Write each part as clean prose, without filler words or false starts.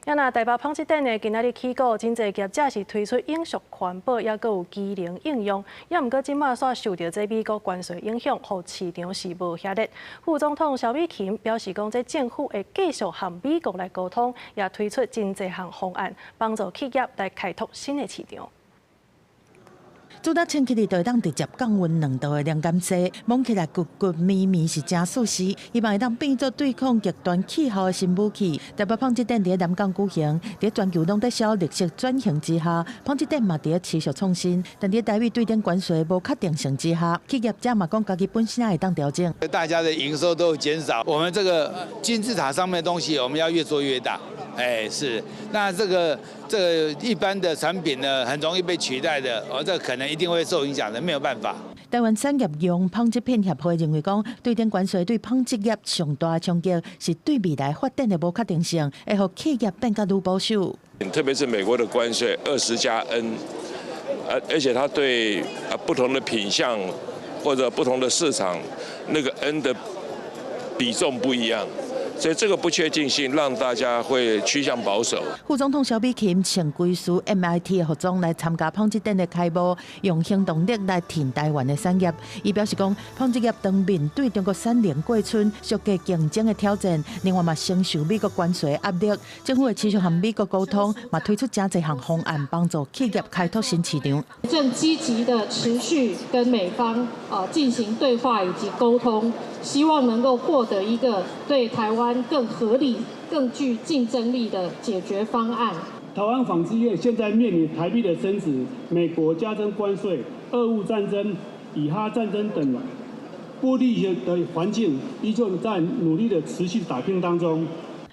啊若台北紡織展呢，今仔日起鼓，真濟業者是推出永續環保，抑閣有機能應用。抑毋過這馬煞受著這美國關稅影響，予市場是無遐熱。副總統蕭美琴表示講，這政府會繼續和美國來溝通，也推出真濟項方案，幫助企業來開拓新的市場。主打清氣就會當直接降溫2度的涼感紗，摸起來骨骨綿綿是誠舒適，希望會當變做對抗極端氣候的新武器。台北紡織展佇南港舉行，佇全球攏佇燒綠色轉型之下，紡織展嘛佇持續創新。但佇台美對等關稅無確定性之下，企業者嘛講家己本身會當調整。大家的營收都減少，我們這個金字塔上面的東西，我們要越做越大。哎，是，那這個一般的產品呢，很容易被取代的，哦，這可能一定會受影響的，沒有辦法。台灣產業用紡織品協會認為講，對等關稅對紡織業上大的衝擊是對未來發展的無確定性，會予企業變較愈保守。特別是美國的關稅20加N，而且它對不同的品項或者不同的市場，那個 N 的比重不一樣。所以這個不確定性讓大家會趨向保守。副總統蕭美琴穿歸屬 MIT 的服裝來參加紡織展的開幕，用行動力來挺台灣的產業。伊表示講，紡織業當面對中國產能過剩、削價競爭的挑戰，另外嘛承受美國關稅壓力，政府會持續和美國溝通，嘛推出誠濟項方案，幫助企業開拓新市場。正積極的持續跟美方啊進行對話以及溝通，希望能夠獲得一個對台灣更合理、更具競爭力的解決方案。台灣紡織業現在面臨台幣的升值、美國加徵關稅、俄烏戰爭、以哈戰爭等不利的環境，依舊在努力的持續打拼當中。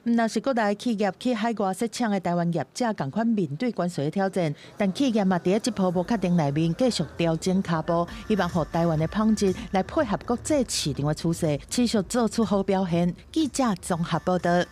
毋但是國內企業去海外設廠的台灣業者仝款面對關稅的挑戰，但企業嘛佇這波無確定內面繼續調整跤步，希望予台灣的紡織來配合國際市場的趨勢，持續做出好表現。記者綜合報道。